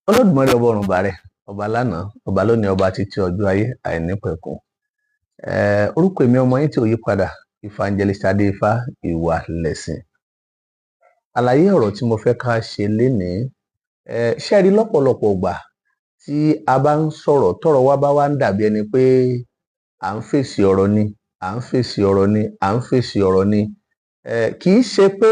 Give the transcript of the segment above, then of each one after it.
Olódùmarè, ọba ọ̀run bàrẹ̀, ọba lánàá, ọba lónìí, ọba títí ọjọ́ ayé àìnípẹ̀kun. Orúkọ èmi, ọmọ yín tí ò yí padà, Evangelist Adéifá Ìwà Lẹ̀sìn. Àlàyé ọ̀rọ̀ tí mo fẹ́ ká ṣe lénìí, ṣé rí lọ́pọ̀lọpọ̀ ìgbà tí a bá ń sọ̀rọ̀, tọ́rọ̀ wa bá wá ń dàbí ẹni pé à ń fèsì ọ̀rọ̀ ni, à ń fèsì ọ̀rọ̀ ni, à ń fèsì ọ̀rọ̀ ni, kì í ṣe pé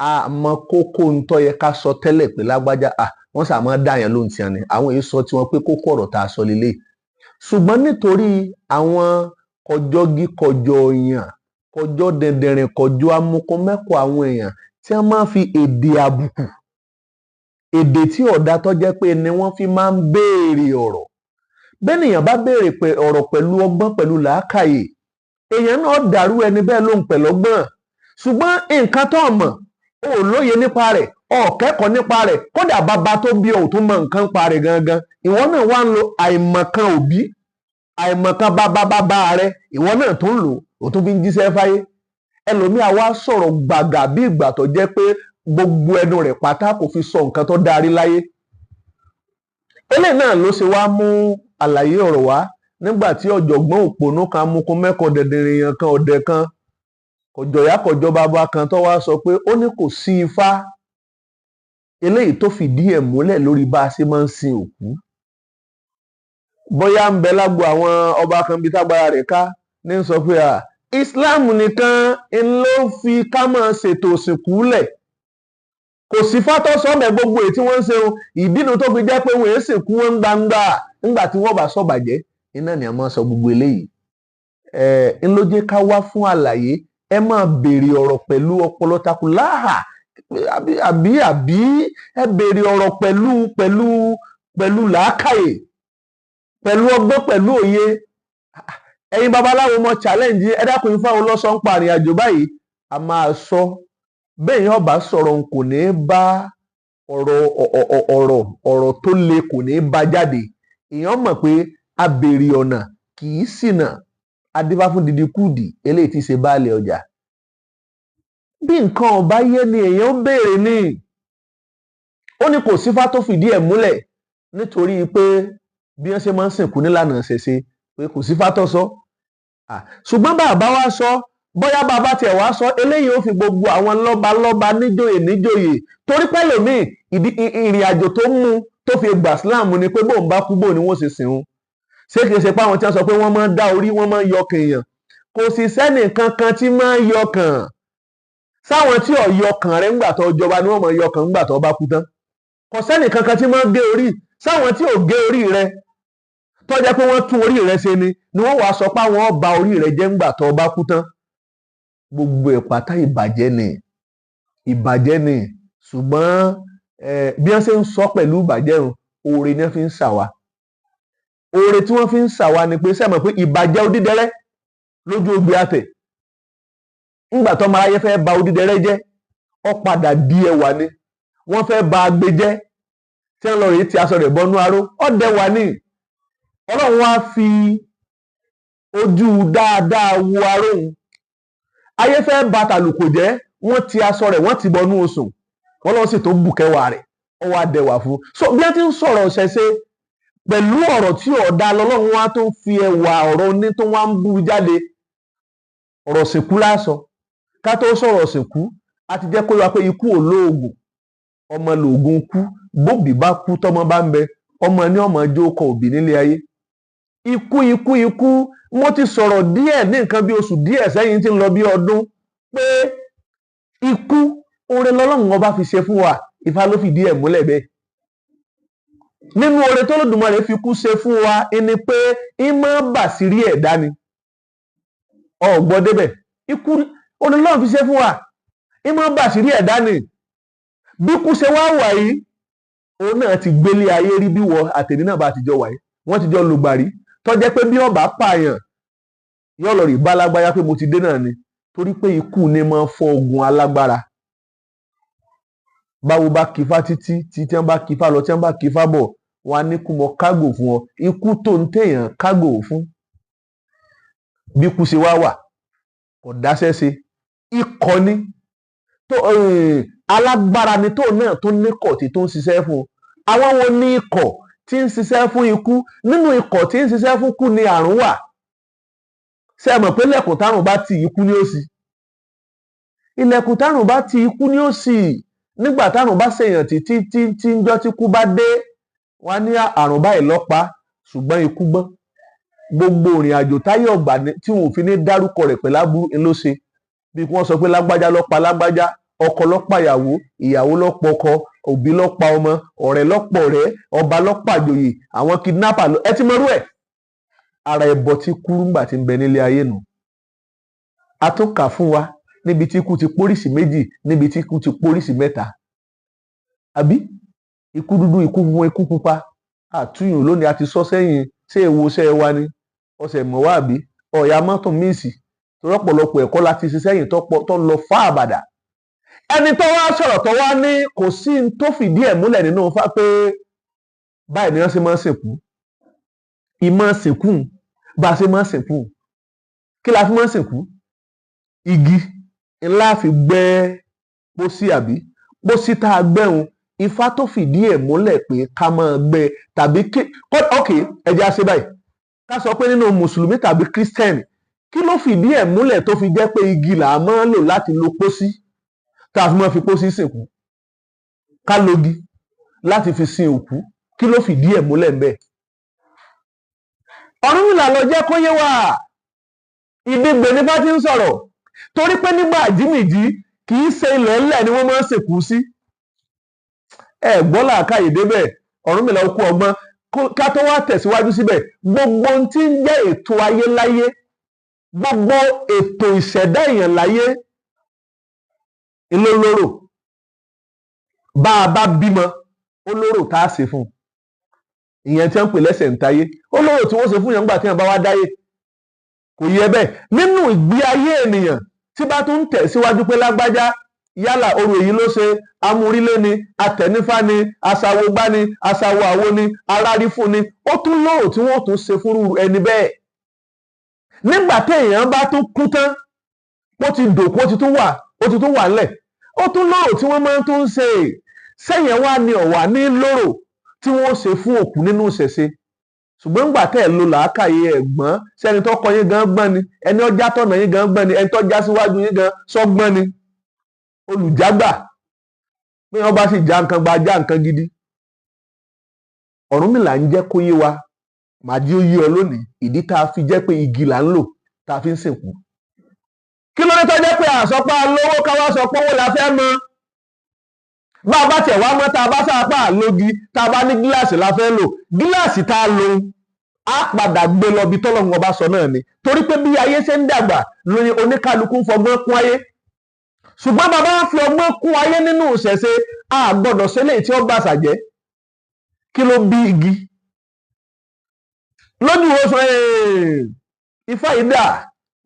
a mọ kókó ń tó yẹ ká sọ tẹ́lẹ̀ pé lágbájá à wọ́n sà máa dá yẹn lóhùn tiwọn ni àwọn èyí sọ tiwọn pé kókó ọ̀rọ̀ tá a sọ lélẹ̀. Ṣùgbọ́n nítorí àwọn kọjọ́gí kọjọ èèyàn, kọjọ́ dẹndẹrin, kọjọ́ amúkúnmẹ́kọ̀, àwọn èèyàn tí wọ́n máa fi èdè àbùkù, èdè tí ọ̀dà tó jẹ́ pé ni wọ́n fi máa ń béèrè ọ̀rọ̀. Bẹ́nìyàn bá béèrè ọ̀rọ̀ pẹ̀lú ọgbọ́n, pẹ̀lú làákàyè, èèyàn náà dàrú ẹni bẹ́ẹ̀ lóhùn pẹ̀lú ọgbọ́n. Ṣùgbọ́n nǹkan tó mọ̀, o ò lóye nípa rẹ̀, o ò kẹ́kọ̀ọ́ nípa rẹ̀, kódà bàbá tó bí ọ ò tún mọ nǹkan pa rẹ̀ gangan, ìwọ náà wá ń lo àìmọ̀kan òbí, àìmọ̀kan bàbá bàbá rẹ, ìwọ náà tó ń lò ó, tó fi ń jíṣẹ́ fáyé. Ẹlòmíà wá sọ̀rọ̀ gbàgà bí ìgbà tó jẹ́ pé gbogbo ẹnu rẹ̀ pátá kò fi sọ nǹkan tó darí láyé. Eléyìí náà ló ṣe wá mú àlàyé ọ̀rọ̀ wá nígbà tí ọ̀jọ̀gbọ́n òpònú kan, amukun mẹ́kọ̀ọ́, dẹ̀dẹ̀rìn èèyàn kan, ọ̀dẹ̀ kan, kọjọ̀yà kọjọ́ bàbá kan, tó wá sọ pé ó ní kò sí ifá eléyìí tó fìdí ẹ̀ múlẹ̀ lórí bá a ṣe máa ń sin òkú. Bóyá ń bẹ lágbo àwọn ọba kan bíi tágbára rẹ̀ ká ní sọ pé à Islam nìkan ń ló fi ká máa ṣètò òsìnkú lẹ̀, kò sí fátọ́sọ́mẹ̀ gbogbo èyí tí wọ́n ń ṣe o. Ìdínú tó fi jẹ́ pé wọ́n èé sìnkú wọn gbangba nígbà tí wọ́n bá sọ̀bàjẹ́ iná ni a máa sọ gbogbo eléyìí. Ẹ̀ ń ló jẹ́ ká wá fún àlàyé. Ẹ máa béèrè ọ̀rọ̀ pẹ̀lú ọpọlọ takuláhà, àbí ẹ béèrè ọ̀rọ̀ pẹ̀lú làákàyè, pẹ̀lú ọgbọ́n, pẹ̀lú òye. Ẹ̀yin babaláwo mọ challenge, ẹ dákun, ifá wo lọ́sọ̀ ń pa àrìn àjò báyìí? A máa sọ bẹ́ẹ̀ yẹn. Ọba sọ̀rọ̀ n kò ní bá ọ̀rọ̀ tó le kò ní bá jáde. Èèyàn mọ̀ pé a béèrè ọ̀nà kì í ṣìnà. Adífá fún didi kúùdì eléyìí tí í ṣe baálé ọjà. Bí nǹkan ọba yé ni, èèyàn ń béèrè ní. Ó ní kò sífá tó fìdí ẹ̀ múlẹ̀ nítorí pé bí wọ́n ṣe máa ń sìnkú nílànà ṣẹ̀ṣe, pé kò sífá tó sọ. Ṣùgbọ́n bàbá wa sọ, bóyá bàbá tiẹ̀ wá sọ eléyìí, ó fi gbogbo àwọn lọ́balọ́ba, níjòyè níjòyè, torí pẹ́lòmíì ìrìn àjò tó mú tó fi gbà Islam ni pé bóun bá kú, bóun ni wọ́n ṣe sìn ín. Ṣé kìí ṣe pé àwọn tí wọ́n sọ pé wọ́n máa ń dá orí, wọ́n máa ń yọkàn èèyàn? Kò sì sẹ́nì kankan tí máa ń yọkàn. Sáwọn tí ò yọkàn rẹ̀ ńgbà tó jọba ni wọ́n máa yọkàn ńgbà tó bá kú tán. Kò sẹ́nì kankan tí máa ń gé orí. Sáwọn tí ò gé orí rẹ̀ tó jẹ́ pé wọ́n tún orí rẹ̀ ṣe ni wọ́n wàá sọ pé àwọn ba orí rẹ̀ jẹ́ ńgbà tó bá kú tán. Gbogbo ẹ̀ pátá ìbàjẹ́ ni, ìbàjẹ́ ni. Ṣùgbọ́n bí wọ́n ṣe ń sọ pẹ̀lú ìbàjẹ́ òun, oore ni wọ́n fi ń ṣàwà. Oore tí wọ́n fi ń ṣàwà ni pé sẹ́mọ̀ pé ìbàjẹ́ odídẹrẹ́ lójú ogbe àtẹ̀ ńgbà tó máa yẹ fẹ́ ba odídẹrẹ́ jẹ́, ó padà di ẹwà ni. Wọ́n fẹ́ ba agbe jẹ́, tí wọ́n lọ rèé ti aṣọ rẹ̀ bọ́nú aró, ó dẹwà ni. Ọlọ́run wá fi ojú dáadáa wo aróhùn. Ayé fẹ́ ba tàlùkò jẹ́, wọ́n ti aṣọ rẹ̀, wọ́n ti bọnú osùn, Ọlọ́run sì tó bù kẹwàá rẹ̀, ó wá dẹwà fún. So bí wọ́n ti ń sọ̀rọ̀ ṣẹ̀ṣẹ̀ pẹ̀lú ọ̀rọ̀ tí ọ̀dà, lọ́lọ́run wá tó ń fi ẹwà ọ̀rọ̀ ní tó wá ń bú jáde. Ọ̀rọ̀ sìnkú lásọ. Ká tó sọ̀rọ̀ sìnkú, a ti jẹ́ kó yọ pé ikú ò lóògùn, ọmọ lòògùn kú. Bóbì bá kú, tọmọ bá ń bẹ, ọmọ ní ọmọ jó kọ òbí nílé ayé. Ikú, ikú, ikú. Mo ti sọ̀rọ̀ díẹ̀ ní nǹkan bí oṣù díẹ̀ sẹ́yìn tí ń lọ bí ọdún pé ikú, oore lọ́lọ́run ọba fi ṣe fún wa. Ifá ló fìdí ẹ̀ múlẹ̀ bẹ́ẹ̀. Nínú oore tó Olódùmarè fi kú ṣe fún wa ni pé ìmọ̀ bàṣírí ẹ̀dá ni ọ̀gbọ́n débẹ̀. Ikú, oore lọ́lọ́run fi ṣe fún wa, ìmọ̀ bàṣírí ẹ̀dá ni. Bí kú ṣe wá wà yìí, òun náà ti gbélé ayé rí. Bí wọ àtẹ̀ní náà bá ti jọ wà yìí, wọ́n ti jọ lùgbàrí tó jẹ́ pé bí ọba pààyàn, yóò lọ rí bá lágbáyà pé mo ti dé náà ni, torí pé ikú ni máa fọ́ ogun alágbára. Báwo bá kífá títí tí wọ́n bá kífá lọ, tí wọ́n bá kífá bọ̀, wọ́n á ní kú mọ kágò fún ọ. Ikú tó ń téèyàn kágò fún. Bí ikú ṣe wá wà, kò dáṣẹ́ ṣe, ikọ̀ ni tó alágbára ni, tó náà tó níkọ̀ tí tó ń ṣiṣẹ́ fún un. Àwọn wo ni ikọ̀ tí ń ṣiṣẹ́ fún ikú? Nínú ikọ̀ tí ń ṣiṣẹ́ fún ikú ni àrùn wà. Ṣé ẹ mọ̀ pé ilẹ̀kùn tárùn bá tì, ikú ni ó ṣí? Ilẹ̀kùn tárùn bá tì, ikú ni ó ṣí. Nígbà tárùn bá ṣèyàn títí tí tí ń jọ́ tí kú bá dé, wọ́n á ní àrùn báyìí lọ́pa, ṣùgbọ́n ikú gbọ́n. Gbogbo ìrìn àjò táyé ọ̀gbà tí wọn ò fi ní dárúkọ rẹ̀ pẹ̀lú aburú ló ṣe. Bí wọ́n sọ pé lágbájá ló pa lágbájá, ọkọ ló pa ìyàwó, ìyàwó ló pọkọ, òbí ló pa ọmọ, ọ̀rẹ́ ló pọ̀ ọ̀rẹ́, ọba ló pàjòyè, àwọn kidnapper ló ẹ ti mọrú ẹ̀. Ara ẹbọ tí kú ńgbà tí ń bẹ nílé ayé nù. A tún kà fún wa níbi tí ikú ti póríṣi méjì, níbi tí ikú ti póríṣi mẹ́ta. Àbí ikú dúdú, ikú funfun, ikú pupa. Àtúnyùn lónìí, a ti sọ sẹ́yìn. Ṣé èwo ṣẹ́ wa ni ọ̀sẹ̀ mọ̀ wá àbí ọ̀yà mọ́tò míìsì? Torí ọ̀pọ̀lọpọ̀ ẹ̀kọ́ la ti ṣe sẹ́yìn tó lọ fá àbàdà. Ẹni tó wá sọ̀rọ̀ tó wá ní kò sí ní tó fìdí ẹ̀ múlẹ̀ nínú Ifá pé báyìí ni wọ́n ṣe máa ń sìnkú. Ìmọ̀ sìnkú, bá a ṣe máa ń sìnkú, kí la fi máa ń sìnkú? Igi ńlá fi gbẹ́ pósí, àbí pósí tá a gbẹ́hun, Ifá tó fìdí ẹ̀ múlẹ̀ pé ká máa gbẹ́ tàbí kí? Ok, ẹ jẹ́ á ṣe báyìí. Ká sọ pé nínú mùsùlùmí tàbí kírísítẹ́nì, kí ló fìdí ẹ̀ múlẹ̀ tó fi jẹ́ pé igi là á máa ń lò láti lo pósí, tá a fi máa fi pósí sìnkú? Ká logi láti fi sin òkú, kí ló fìdí ẹ̀ múlẹ̀ ńbẹ̀? Ọ̀rúnmìlà lọ jẹ́ kó yé wa. Ìdígbè nípa ti ń sọ̀rọ̀, torí pé nígbà àjímìjí, kì í ṣe ilẹ̀ ńlẹ̀ ni wọ́n máa ń sìnkú sí. Ẹ gbọ́ làákàyè débẹ̀. Ọ̀rúnmìlà ó kú ọgbọ́n. Ká tó wá tẹ̀síwájú síbẹ̀, gbogbo ohun tí ń jẹ́ ètò ayé láyé, gbogbo ètò ìṣẹ̀dá èèyàn láyé ńlọlọ́rọ̀. Bá a bá bímọ, ó lóró tá a ṣe fún un, ìyẹn tí wọ́n ń pè lẹ́sẹ̀ ń tayé. Ó lóró tí wọ́n ṣe fún yẹn nígbà tí wọ́n bá wá dáyé. Kò yẹ bẹ́ẹ̀ nínú ìgbé ayé ènìyàn tí bá tún ń tẹ̀síwájú pé lágbájá, yálà orò èyí ló ṣe, amúrílé ni, atẹ̀nífá ni, aṣàwògbá ni, aṣàwò àwo ni, arárí fún ni, ó tún lóró tí wọ́n tún ṣe fúnrú ẹni bẹ́ẹ̀. Nígbà téèyàn bá tún kú tán, ó ti dòkú, ó ti tún wà ńlẹ̀, ó tún lóró tí wọ́n máa ń tún ṣe. Sẹ́yìn wá ní ọ̀wà ní lóró tí wọ́n ṣe fún òkú nínú ìṣẹ̀ṣe. Ṣùgbọ́n ńgbà tẹ́ ẹ̀ lo làákàyè, ẹ̀gbọ́n sẹ́ni tó kọ yín gan gbọ́n ni, ẹni ọjà tọ̀nà yín gan gbọ́n ni, ẹni tó já síwájú yín gan sọ́gbọ́n ni. Olùjágbà pé wọ́n bá sì já nǹkan gba, já nǹkan gidi. Ọ̀rúnmìlà ń jẹ́ kó yé wa, màá jí ó yé ọ lónìí, ìdí tá a fi jẹ́ pé igi là ń lò tá a fi ń sìnkú. Kí ló dé tó jẹ́ pé àsọpá lówó káwá sọ pé owó la fẹ́ mọ? Bá a bá tẹ̀ wá mọ́, tá a bá sápá lógi, tá a bá ní gíláàsì la fẹ́ lò, gíláàsì tá a lò, á padà gbé lọ bí tọ́lọ́run ọba sọ náà ni. Torí pé bí ayé ṣe ń dàgbà lóyún, oníkálukú ń fọgbọ́n kún ayé. Ṣùgbọ́n bàbá ń fi ọgbọ́n kún ayé nínú ìṣẹ̀ṣe, a gbọ́dọ̀ ṣe léyìí tí ó bá ṣàjẹ́. Kí ló bí igi lójú oṣù ifá yìí dà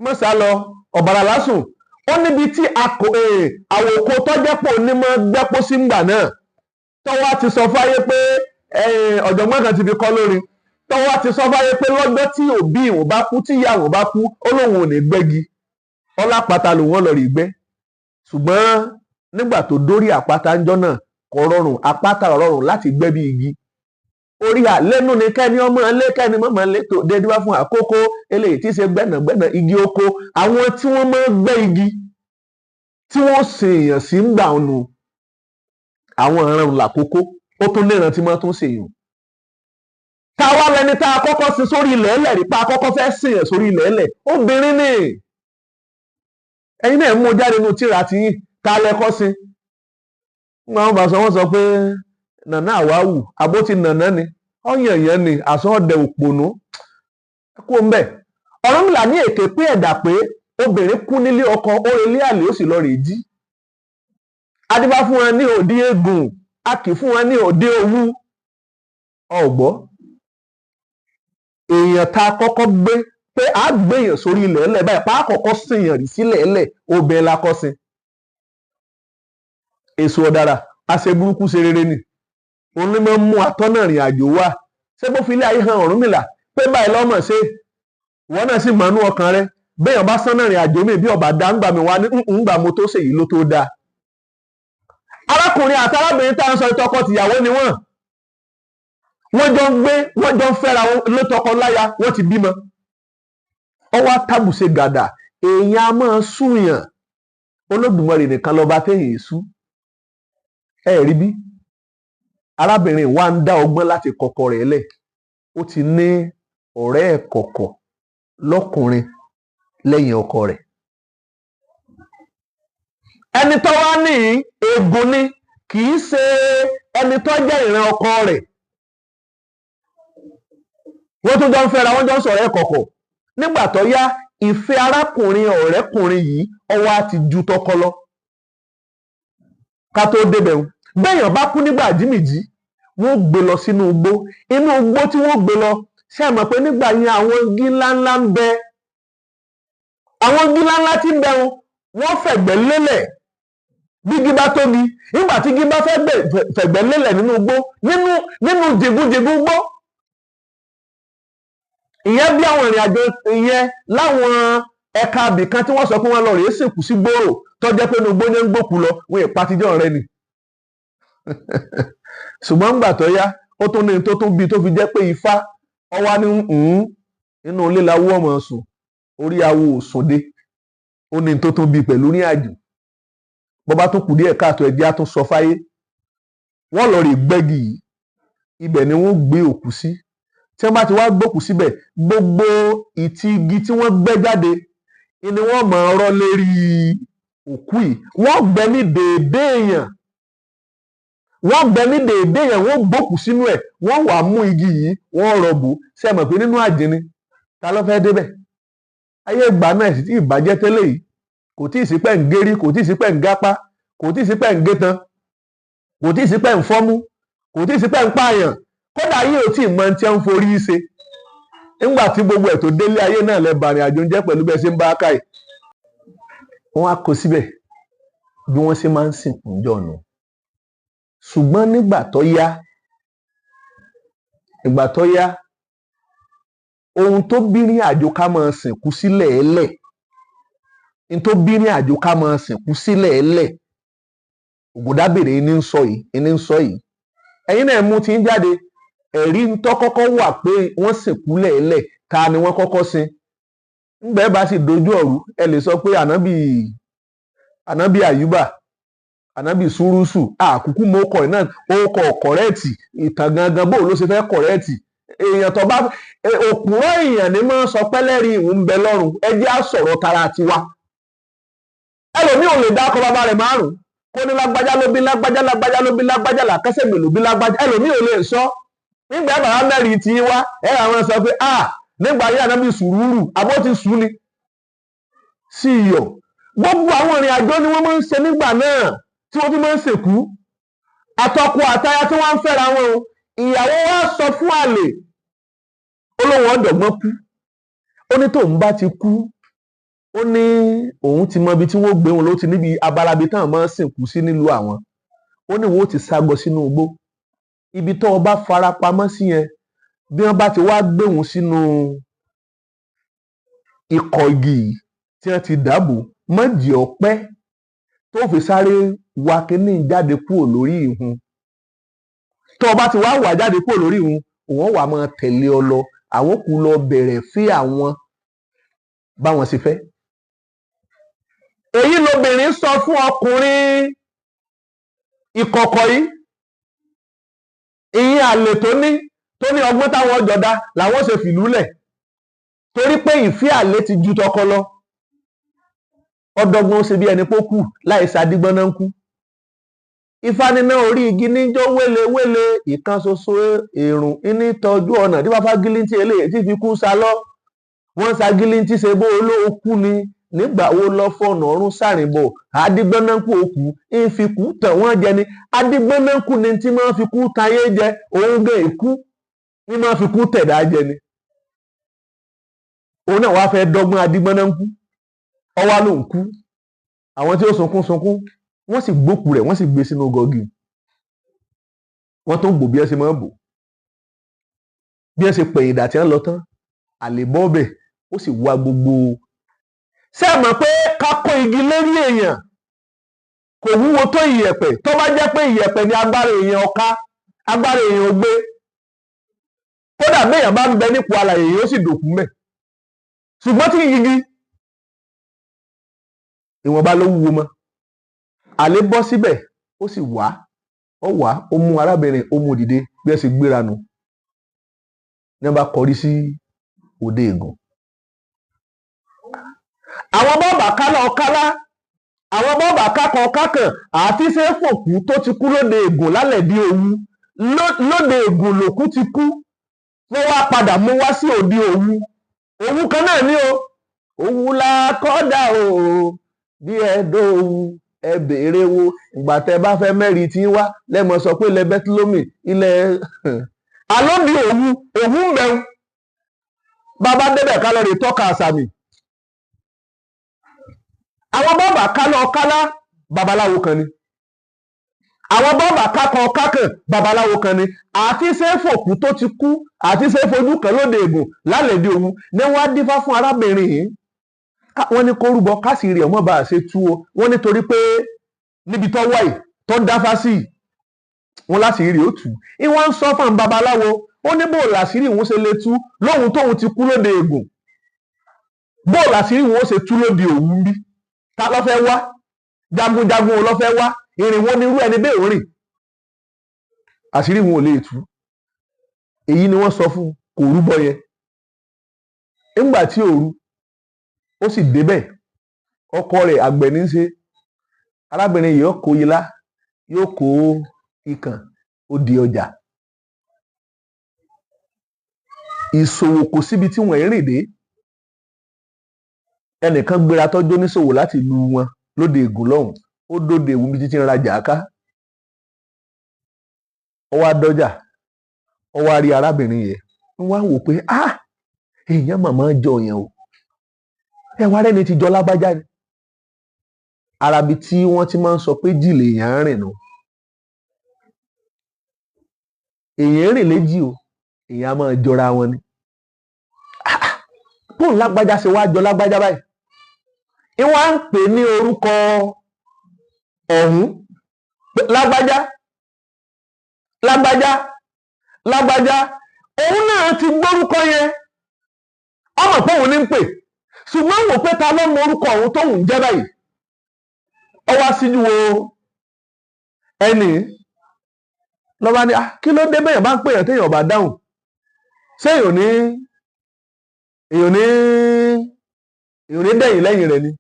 mọ́sá lọ ọ̀bàrà lásùn? Ó níbi tí àwòkọ tọ́jẹ́pọ̀ onímọ̀ gbẹ́pọ̀ sí ńgbà náà, tọ́wọ́ ti sọ fáyé pé ọ̀jọ̀gbọ́n kan ti fi kọ́ lórí, tọ́wọ́ ti sọ fáyé pé lọ́jọ́ tí òbí ìwọ̀n bá kú, tí ìyá ìwọ̀n bá kú, ó lóun ò ní gbẹ́gi, ọlápàtà lòun ò lọ rí gbẹ́. Ṣùgbọ́n nígbà tó dórí àpáta ńjọ́ náà, kò rọrùn, àpáta ò rọrùn láti gbẹ́ bí igi. Orí àlẹ́nu ni kẹ́ni ọmọ ilé kẹ́ni mọ́mọ́ ilé tó dédé wá fún àkókò eléyìí tí í ṣe gbẹ́nàgbẹ́nà igi oko. Àwọn tí wọ́n máa ń gbẹ́ igi tí wọ́n ṣe èèyàn sí ń gbà ọ̀nù, àwọn ìran làkókò ó tún níran tí wọ́n tún ṣe èèyàn. Táwa lẹni tá a kọ́kọ́ sin sórí ilẹ̀ ẹlẹ̀ rí, pa àkọ́kọ́ fẹ́ sìn yàn sórí ilẹ̀ ẹlẹ̀, obìnrin ni. Ẹ̀yin náà mú jáde nínú tíra tí yín, tá a lẹ́kọ́ sí. Wọ́n bá sọ, wọ́n sọ pé nànà àwáwù àbó ti nànà ni ọ̀yàn yẹn ni àsọ ọ̀dẹ òpònú kó ń bẹ̀. Ọ̀rúnmìlà ní èké pé ẹ̀dà pé obìnrin kú nílé ọkọ, ó relé àlè, ó sì lọ rèé jí. Adébá fún wọn ní òde eégún, a kì fún wọn ní òde owú. Ọ̀gbọ́ èèyàn tá a kọ́kọ́ gbé pé a gbé èèyàn sórí ilẹ̀ ẹlẹ̀ báyìí, pa á kọ́kọ́ sìnyàn rí sílẹ̀ ẹlẹ̀, obìnrin la kọ́ sin. Èso ọ̀dàrà àṣẹ burúkú ṣe rere ni, òun ni máa ń mú atọ́nà ìrìn àjò wá. Ṣé bó fi ilé ayé hàn Ọ̀rúnmìlà pé báyìí lọ́mọ̀ ṣe, ìwọ náà sì mọ̀nú ọkàn rẹ. Béèyàn bá sánà ìrìn àjò mi bí ọba dá ńgbà mi wá ní ńgbà mo tó ṣèyí ló tó dáa. Arákùnrin àti arábìnrin tá à ń sọ, tọkọ tìyàwó ni wọ́n. Wọ́n jọ ń gbé, wọ́n jọ ń fẹ́ra wọn lótọkọ láya, wọ́n ti bímọ. Ọwọ́ àtàbùsẹ̀ gàdà, èèyàn a máa súnyàn. Olódùmarè nìkan lọ́ba téèyàn sú. Ẹ rí bí arábìnrin wa ń dá ọgbọ́n láti kọkọ rẹ̀ lẹ̀. Ó ti ní ọ̀rẹ́ ẹ̀ kọ̀kọ̀ lọ́kùnrin lẹ́yìn ọkọ rẹ̀. Ẹni tó wá ní ègún ni, kì í ṣe ẹni tó jẹ́ ìran ọkọ rẹ̀. Wọ́n tún jọ ń fẹ́ra, wọ́n jọ ń sọ̀rọ̀ ẹ̀ kọ̀kọ̀. Nígbà tó yá, ìfẹ́ arákùnrin ọ̀rẹ́kùnrin yìí ọwọ́ á ti ju tọkọ lọ. Ká tó débẹ̀ ń, béèyàn bá kú nígbà jímìjí, wọ́n gbé lọ sínú igbó. Inú igbó tí wọ́n gbé lọ, ṣé ẹ mọ̀ pé nígbà yẹn àwọn igi ńláńlá ń bẹ. Àwọn igi ńláńlá tí ń bẹ wọn, wọ́n fẹ̀gbẹ́ lélẹ̀. Bí igi bá tóbi, nígbà tí igi bá fẹ́ fẹ̀gbẹ́ lélẹ̀ nínú igbó, nínú jìgúnjìgún igbó. Ìyẹn bí àwọn ìrìn àjò ìyẹn láwọn ẹ̀ka abìkan tí wọ́n sọ pé wọ́n lọ rèé sìnkú sí gbòòrò, tó jẹ́ pé inú igbó ní ń gbòkú lọ, wọ́n ì patijọ́ rẹ ni. Ṣùgbọ́n ńgbà tó yá, ó tún ní tó tún bí tó fi jẹ́ pé Ifá ọwá ní inú ilé lawó ọmọ sùn, orí awo òsùndé. Ó ní tó tún bí pẹ̀lú ní àjò. Bọ́ bá tún kù díẹ̀ káàtó, ẹjẹ́ á tún sọ fáyé. Wọ́n lọ rè gbẹ́gi yìí, ibẹ̀ ni wọ́n gbé òkú sí. Tí wọ́n bá ti wá gbókú síbẹ̀, gbogbo ìtì igi tí wọ́n gbẹ́ jáde ni wọ́n máa rọ́ lérí òkú yìí. Wọ́n gbẹ́ ní déédéé èèyàn, wọ́n gbẹ́ ní déédéé èèyàn, wọ́n gbókú sínú ẹ̀, wọ́n wàá mú igi yìí, wọ́n rọ̀bù. Ṣé ẹ mọ̀ pé nínú àjìní, ta ló fẹ́ débẹ̀? Ayé ìgbà náà sì tí ìbàjẹ́ tẹ́lẹ̀ yìí, kò tí ì sí pẹ́ ń gérí, kò tí ì sí pẹ́ ń gápá, kò tí ì sí pẹ́ ń gétan, kò tí ì sí pẹ́ ń fọ́mú, kò tí ì sí pẹ́ ń pààyàn. Kódà yìí ò tí ì mọ tí ń forí ṣe. Nígbà tí gbogbo ẹ̀ tó délé ayé náà lẹ bàrìn àjò ń jẹ́ pẹ̀lú bẹ́ẹ̀ ṣe ń bá káì. Wọ́n á kó síbẹ̀ bí wọ́n ṣe máa ń sìnkú jọ̀nù. Ṣùgbọ́n nígbà tó yá, ìgbà tó yá, ohun tó bí ní àjò ká máa sìnkú sílẹ̀ ẹlẹ̀, ohun tó bí ní àjò ká máa sìnkú sílẹ̀ ẹlẹ̀, Ògúndábèrè ní ń sọ yìí, ní ń sọ yìí. Ẹ̀yin náà mú ti ń jáde, ẹ̀rí ń tọ́ kọ́kọ́ wà pé wọ́n sìnkú lẹ̀ẹ́lẹ̀, ta ni wọ́n kọ́kọ́ sin? Ńgbẹ́ bá sì dojú ọ̀rú, ẹ lè sọ pé ànábì Àyùbá, ànábì Súrúsù, àkúkú mọ́ ọkọ̀ náà, ó kọ̀ kọ̀rẹ́ẹ̀tì, ìtàn gangan bó ló ṣe fẹ́ kọ̀rẹ́ẹ̀tì. Èèyàn tó bá òpùrọ́ èèyàn ni máa ń sọ pẹ́lẹ́rì ìhùn ń bẹ lọ́rùn, ẹ jẹ́ á sọ̀rọ̀ tara tiwa. Ẹlòmíì ò lè dákọ bàbá rẹ̀ márùn-ún, kó ní lágbájá ló bí lágbájá, lágbájá ló bí lágbájá, làkẹ́sẹ̀gbè ló bí lágbájá, ẹlòmíì ò lè sọ. Nígbà bàbá mẹ́rin tí wá, ẹ àwọn sọ pé a nígbà yí ànábì sùúrù, àbó ti sùn ni. Sí iyọ̀. Gbogbo àwọn ìrìn àjò ni wọ́n máa ń ṣe nígbà náà tí wọ́n fi máa ń sìnkú. Àtọkọ àtaya tí wọ́n ń fẹ́ra wọn o, ìyàwó wa sọ fún àlè, ó lóun ọ̀dọ̀gbọ́n kú. Ó ní tóun bá ti kú, ó ní òun ti mọ ibi tí wọ́n gbé wọn ló ti níbi abalabi táwọn máa ń sìnkú sí nílùú àwọn. Ó ní wọn ó ti ságọ sínú igbó. Ibi tó o bá fara pamọ́ sí yẹn, bí wọ́n bá ti wá gbé òun sínú ikọ̀ igi yìí tí wọ́n ti dàbò, mọ́jì ọ̀pẹ́ tó fi sáré wa kínní jáde kúrò lórí ìhun. Tó o bá ti wá wà jáde kúrò lórí ìhun, òun wà máa tẹ̀lé ọ lọ, àwọn kù lọ bẹ̀rẹ̀ fí àwọn báwọn ṣe fẹ́. Èyí lobìnrin sọ fún ọkùnrin ìkọ̀kọ̀ yìí. Ìyẹn àlè tó ní ọgbọ́n táwọn ọjọ́ dá làwọn ṣe fìlú lẹ̀. Torí pé ìfẹ́ àlè ti ju tọkọ lọ. Ọdọgbọ́n ó ṣe bí ẹni pó kù láì ṣàdígbọ́n náà ń kú. Ifá níná orí igi níjó wélewéle, ìkan ṣoṣo èrùn ní tọ́jú ọ̀nà tí wọ́n fagilintí eléyìí tí fi kú sá lọ. Wọ́n ṣagilintí ṣe bó olóòkú ni nígbà wo lọ fọ̀nà ọ̀run sàrìnbọ̀. Adigbọ́nákú òkú ń fi kú tàn wọ́n jẹ ni. Adigbọ́nákú ni tí máa fi kú tayé jẹ, òun gé ikú ní máa fi kú tẹ̀dá jẹ ni. Òun náà wàá fẹ́ dọ́gbọ́n adigbọ́nákú, ọwá ló ń kú. Àwọn tí ó sunkún sunkún, wọ́n sì gbókù rẹ̀, wọ́n sì gbé sínú gọ́gì. Wọ́n tó ń bò bí ẹ ṣe máa ń bò. Bí ẹ ṣe pẹ̀yìn dà tí wọ́n lọ tán, àlè bọ́ bẹ̀, ó sì wá gbogbo. Ṣé ẹ mọ̀ pé ká kó igi lérí èèyàn kò wúwo tó ìyẹ̀pẹ̀? Tó bá jẹ́ pé ìyẹ̀pẹ̀ ni agbára èèyàn ọ̀ka, agbára èèyàn ò gbé. Kódà béèyàn bá ń bẹ nípò alàyè, yóò sì dòkú mẹ́. Ṣùgbọ́n tí igi ìwọ̀nba ló wúwo mọ́. Àlè bọ́ síbẹ̀, ó sì wá, ó wá, ó mú arábìnrin, ó mú dìde. Bí ẹ sì gbéra nù ní wọ́n bá kọrí sí òde Ègùn. Àwọn bọ́ọ̀bà kálá ọ̀kálá, àwọn bọ́ọ̀bà kákan kákàn, àti ṣe é fòkú tó ti kú lóde Ègùn lálẹ́ bí Òwu. Lóde Ègùn lòkú ti kú, wọ́n wá padà mú wá sí òde Òwu. Òwu kan náà ní o, Òwu la kọ́dà o, bí ẹ dóowu ẹ béèrè wo. Ìgbà tẹ bá fẹ́ mẹ́rin tí ń wá lẹ́mọ̀ sọ pé ilẹ̀ Bẹ́tílómì, ilẹ̀ alóbi Òwu, Òwu ń bẹ̀rù. Bàbá débẹ̀ ká lọ rè tọ́ka àsàmì. Àwọn bọ́ọ̀bà kálọ̀ kálá, babaláwo kan ni. Àwọn bọ́ọ̀bà kákan kákàn, babaláwo kan ni. Àti ṣe é fòkú tó ti kú, àti ṣe é fojú kan lóde Ègùn lálẹ́ dé Òwu ní wọ́n á dífá fún arábìnrin yìí. Wọ́n ní kó rúbọ kásìrì ọmọ bá a ṣe tú o. Wọ́n nítorí pé níbi tó wáyé tó dáfá sí i, wọ́n láṣìírí ó tú. Ìwọ́n ń sọ fún babaláwo, ó ní bó làṣírí òun ṣe lè tú lóhun tóun ti kú lóde Ègùn, bó làṣírí òun ó ṣe tú lóde Òwu ń bí? Ta ló fẹ́ wá? Jagunjagun ló fẹ́ wá? Ìrìn wo ni irú ẹni bẹ́ẹ̀ ò rìn? Àṣírí wọn ò lè tú. Èyí ni wọ́n sọ fún, kò rúbọ yẹn. Nígbà tí òru ó sì débẹ̀, ọkọ rẹ̀ àgbẹ̀ ní í ṣe. Arábìnrin yìí ó kó ilá, yóò kó ikàn, ó di ọjà. Ìṣòwò kò síbi tí wọ́n rìn dé. Ẹnìkan gbéra tọ́jú oníṣòwò láti ìlú wọn lóde Ègùn lọ́hùn, ó dóde Èwú bí títí ń rajà ká. Ó wá dọ́jà, ó wá rí arábìnrin yẹn, ń wá wò pé ah, èèyàn màmá jọ yẹn o, ẹ wá rẹ́ni ti jọ lágbájá ni. Arabi tí wọ́n ti máa ń sọ pé jì lèèyàn ń rìn nù. Èèyàn rìn léjì o, èèyàn á máa jọra wọn ni. Bóun lágbájá ṣe wá jọ lágbájá báyìí, ìwọ́n á ń pè ní orúkọ ọ̀hún, lágbájá lágbájá lágbájá. Òun náà ti gbórúkọ yẹn, ọmọ pé òun ní ń pè, ṣùgbọ́n wò pé ta ló mọ orúkọ ọ̀hún tóun jẹ́ báyìí. Ó wá síjú wo ẹnì lọ́ba ní, kí ló dé bẹ́yàn bá ń pèèyàn téèyàn bá dáhùn? Ṣé èèyàn ní dẹ̀yìn lẹ́yìn rẹ̀ ni?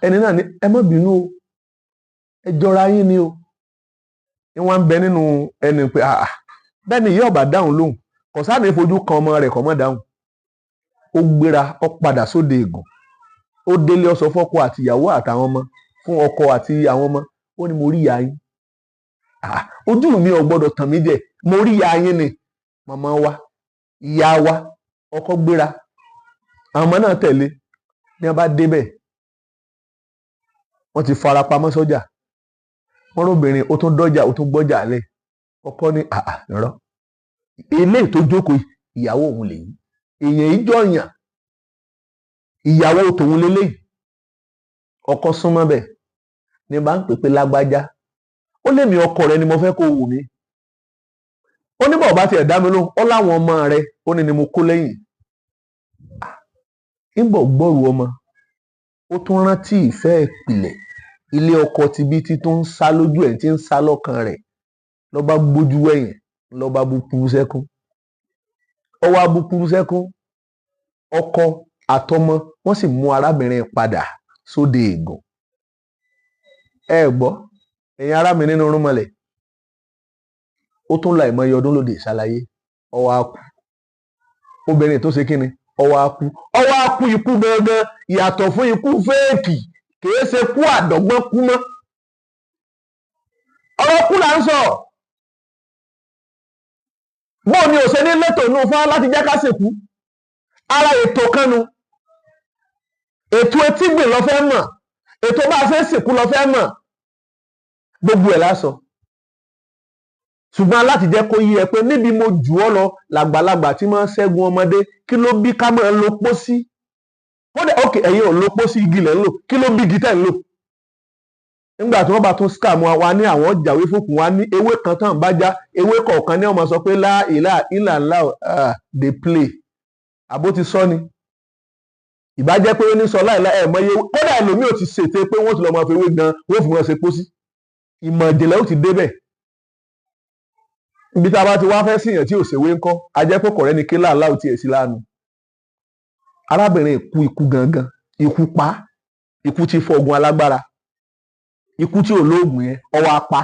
Ẹni náà ní ẹ má bínú o, ẹ jọra yín ni o. Ní wọ́n ń bẹ nínú ẹni pé bẹ́ẹ̀ ni ìyá ọ̀bà dáhùn lóhùn, kò sáà ní fojú kan ọmọ rẹ̀ kò mọ́ dáhùn. Ó gbéra, ó padà sóde Ègùn, ó délé, ó sọ fọ́kọ àti ìyàwó àtàwọn ọmọ, fún ọkọ àti àwọn ọmọ. Ó ní mo rí ìyá yín, ojú mi ò gbọ́dọ̀ tàn mí jẹ, mo rí ìyá yín ni, màmá wa, ìyá wa. Ọkọ gbéra, àwọn ọmọ náà tẹ̀lé. Ní wọ́n bá débẹ̀, wọ́n ti fara pamọ́ sọ́jà. Wọ́n róbìnrin, ó tún dọ́jà, ó tún gbọ́jà lẹ̀. Ọkọ ní àà irọ́, eléyìí tó jókòó ìyàwó òun lèyí, èèyàn yìí jọyàn, ìyàwó tòun leléyìí. Ọkọ súnmọ́ bẹ̀ ní bá ń pè pé lágbájá. Ó lémi ọkọ rẹ ni mo fẹ́ kó wù mí. Ó ní bọ̀ bá tiẹ̀ dá mi lóhùn, ó láwọn ọmọ rẹ, ó ní ni mo kó lẹ́yìn. Ń bọ̀ gbọ́rù ọmọ, ó tún rántí ìfẹ́ ìpìlẹ̀ ilé ọkọ tibí tí tó ń sá lójú ẹ̀, tí ń sá lọ́kàn rẹ̀. Ló bá gbójú wẹ̀yìn, ló bá bú kúrú sẹ́kún. Ó wá bú kúrú sẹ́kún. Ọkọ àtọmọ wọ́n sì mú arábìnrin padà sóde Ègùn. Ẹ gbọ́, ẹ̀yin ará mi nínú rúmọlẹ̀, ó tún la ìmọye ọdún lóde ìṣàlàyé. Ó wá kú. Obìnrin tó ṣe kíni, ó wá kú. Ó wá kú ikú gangan, yàtọ̀ fún ikú fẹ́ẹ̀kì, kìí ṣe kú àdọ́gbọ́n kú mọ́. Ọ̀rọ̀ kú là ń sọ. Bóò ni ò ṣe ní létò inú fún láti jẹ́ ká sìnkú? Ara ètò kan nu. Ètò etígbìn lọ fẹ́ mọ̀, ètò bá a ṣe sìnkú lọ fẹ́ mọ̀, gbogbo ẹ̀ lásọ. Ṣùgbọ́n láti jẹ́ kó yí ẹ pé níbi mo jù ọ́ lọ làgbàlagbà tí máa ń ṣẹ́gun ọmọdé, kí ló bí ká máa lo pósí? Kódà ókè, ẹ̀yin ò lo pósí, igi lẹ̀ ń lò. Kí ló bí igi tẹ̀ ń lò? Nígbà tí wọ́n bá tún scam wa ní àwọn jàwé fòkùn wa ní ewé kan tán bá já ewé kọ̀ọ̀kan ní, wọ́n máa sọ pé lá ìlà ìlà ńlá, dey play. Àbó ti sọ ni, ìbá jẹ́ pé ó ní sọ láìláì ẹ̀ mọye. Kódà ẹlòmíì ò ti ṣètè pé wọ́n ti lọ́ọ́ máa fi ewé gan, wọ́n fi wọn ṣe pósí. Ìmọ̀ ìjìnlẹ̀ ó ti débẹ̀. Ibi tá a bá ti wá fẹ́ síyàn tí ò ṣèwé ńkọ́? A jẹ́ pé kọ̀rẹ́ ni kí láàlá ò tiẹ̀ sí lánàá. Arábìnrin kú ikú gangan, ikú pa, ikú tí fọgun alágbára, ikú tí ò lóògùn yẹn ọwọ́ apá.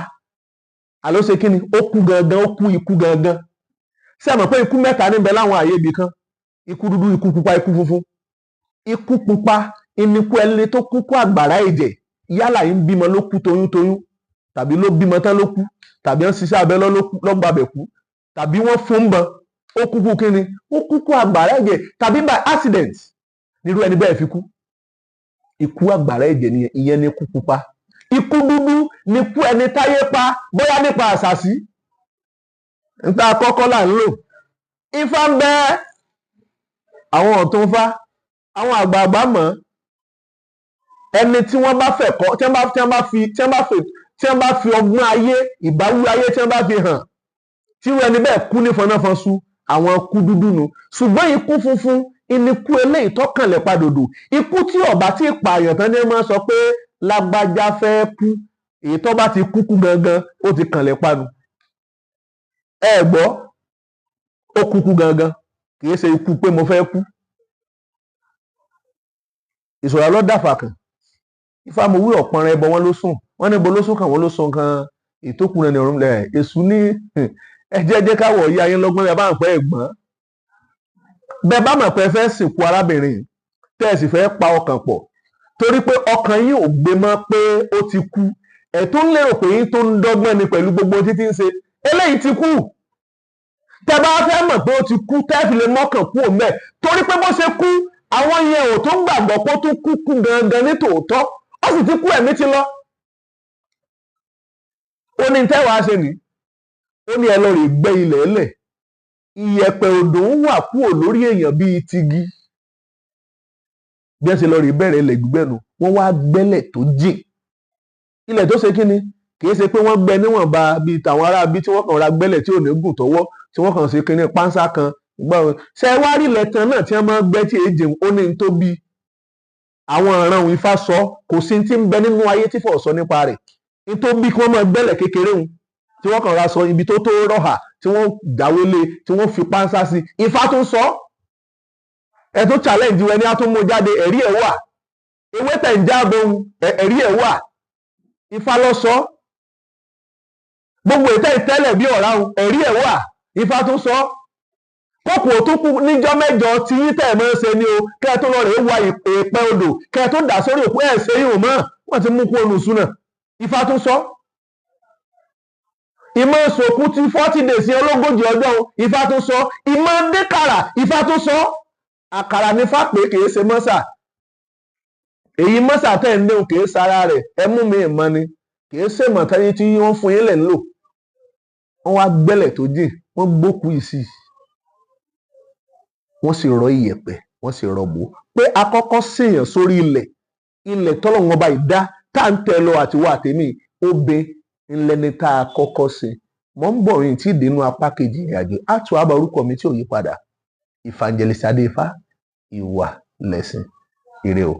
Àló ṣe kí ni? Ó kú gangan, ó kú ikú gangan. Ṣé ẹ mọ̀ pé ikú mẹ́ta níbẹ̀ láwọn àyè ibì kan? Ikú dúdú, ikú pupa, ikú funfun. Ikú pupa ìníkú ẹni tó kú kú àgbàrá ẹ̀jẹ̀. Yálà yín bímọ ló kú toyúntoyún, tàbí ló bímọ tán ló kú, tàbí ń ṣiṣẹ́ abẹ lọ́gbàbẹ̀ kú, tàbí wọ́n fún bọn, ó kúkú kí ni? Ó kúkú àgbàrá ẹ̀jẹ̀, tàbí by accident nírú ẹni bẹ́ẹ̀ fi kú. Ikú àgbàrá ẹ̀jẹ̀ nìyẹn, ìyẹn ni ikú pupa. Ikú dúdú ni ikú ẹni táyé pa, bóyá nípa àṣàsí níta kọ́kọ́ là ń lò. Ifá ń bẹ, àwọn ọ̀tún fá, àwọn àgbààgbà mọ̀. Ẹni tí wọ́n bá fẹ́ kọ́, tí wọ́n bá fi ọgbọ́n ayé, ìbáwí ayé, tí wọ́n bá fi hàn, tí wọ́n ẹni bẹ́ẹ̀ kú ní fọnáfọnṣu, àwọn kú dúdú nu. Ṣùgbọ́n ikú funfun ìníkú eléyìí tọkànlẹ̀ padòdò, ikú tí ọba tí pààyàn tán ní máa sọ pé lágbájá fẹ́ kú. Èyí tó bá ti kúkú gangan, ó ti kànlẹ̀ panu. Ẹ gbọ́, ó kúkú gangan, kì í ṣe ikú pé mo fẹ́ kú. Ìṣòro lọ́dàfà kan ifá mo wí ọ̀pọ̀nrán ẹbọ wọn ló sùn. Wọn ní bo ló sùn kàn, wọn ló sùn kan ètò kùnrin ní ọ̀run lẹ̀. Èṣù ní ẹ jẹ́ káwọ̀ yí ayé lọ́gbọ́n. Bẹ́ẹ̀ bá ń pẹ́ ẹ̀gbọ́n, bẹ́ẹ̀ bá mọ̀ pé ẹ fẹ́ sìnkú arábìnrin, tẹ́ ẹ sì fẹ́ pa ọkàn pọ̀, torí pé ọkàn yín ò gbé mọ́ pé ó ti kú, ẹ̀ tó ń lérò pé yín tó ń dọ́gbọ́n ni pẹ̀lú gbogbo títí ń ṣe eléyìí ti kú. Tẹ́ bá fẹ́ mọ̀ pé ó ti kú, tẹ́ fi lè mọ́kàn kú òun bẹ́ẹ̀, torí pé bó ṣe kú, àwọn yẹn ò tó gbàgbọ́ pé ó tún kú kú gangan ní tòótọ́, ó sì ti kú, ẹ̀mí ti lọ. Ó ní tẹ́wàá ṣe ní, ó ní ẹ lọ rè gbẹ́ ilẹ̀ ẹlẹ̀. Ìyẹ̀pẹ̀ odò ń wà kúrò lórí èèyàn bíi tigi. Bí ẹ ṣe lọ rè bẹ̀rẹ̀ ilẹ̀ gbígbẹ́ nu, wọ́n wá gbẹ́lẹ̀ tó jìn. Ilẹ̀ tó ṣe kí ni? Kì í ṣe pé wọ́n gbẹ́ níwọ̀nba bíi tàwọn ará bí tí wọ́n kàn ra gbẹ́lẹ̀ tí ò ní gùn tọwọ́, tí wọ́n kàn ṣe kíní pánsá kan. Ṣe wá rí ilẹ̀ tán náà tí wọ́n máa ń gbẹ́ tí èjì, ó ní tó bí àwọn ọ̀ràn òun. Ifá sọ, kò sí ti ń bẹ nínú ayé tí fọ̀ sọ nípa rẹ̀ ní tó bí kí wọ́n máa gbẹ́lẹ̀ kékeré òun, tí wọ́n kàn ra sọ ibi tó tó rọ̀hà, tí wọ́n dáwélé, tí wọ́n fi pánsá sí. Ifá tún sọ, ẹ tó challenge wẹ ní á tún mú jáde. Ẹ̀rí ẹ̀ wà, ewé tẹ̀ ń jáàbọ̀ ohun, ẹ̀rí ẹ̀ wà. Ifá lọ sọ gbogbo ìtẹ́ ìtẹ́lẹ̀ bí ọ̀rá ohun, ẹ̀rí ẹ̀ wà. Ifá tún sọ kókò tó kú níjọ́ mẹ́jọ tí yín tẹ̀ mọ́ ṣe ni o, kẹ́ ẹ tó lọ rèé wa èèpẹ̀ odò, kẹ́ ẹ tó dà sórí òkú ẹ̀ ṣe yìí mọ́, wọ́n ti mú kú olùsúnà. Ifá tún sọ ìmọ̀ sòkú ti 40 days yẹn, ológójì ọjọ́. Ifá tún sọ ìmọ̀ dékàrà. Ifá tún sọ àkàrà ní fápé, kìí ṣe mọ́sà. Èyí mọ́sà tẹ̀ ń léwu kìí sara rẹ̀, ẹ mú mi ìmọ̀ ni, kìí ṣe mọ̀tẹ́yìn tí wọ́n fún yín lẹ̀ ń lò. Wọ́n wá gbẹ́lẹ̀ tó jìn, wọ́n gbókùú yìí sí, wọ́n sì rọ iyẹ̀pẹ̀, wọ́n sì rọ bò pé akọ́kọ́ sèèyàn sórí ilẹ̀, ilẹ̀ tọ́lọ́run ọba ìdá tá à ń tẹ lọ àtiwọ́ àtẹ̀mí obe ńlẹ́ni tá a kọ́kọ́ ṣe. Mọ̀ ń bọ̀ rìn tí ìdènà apá kejì ìrìn àjò àtúwò àbá. Orúkọ mi tí ò yí padà, Evangelist Adéifá, ìwà lẹ̀sìn. Ire o.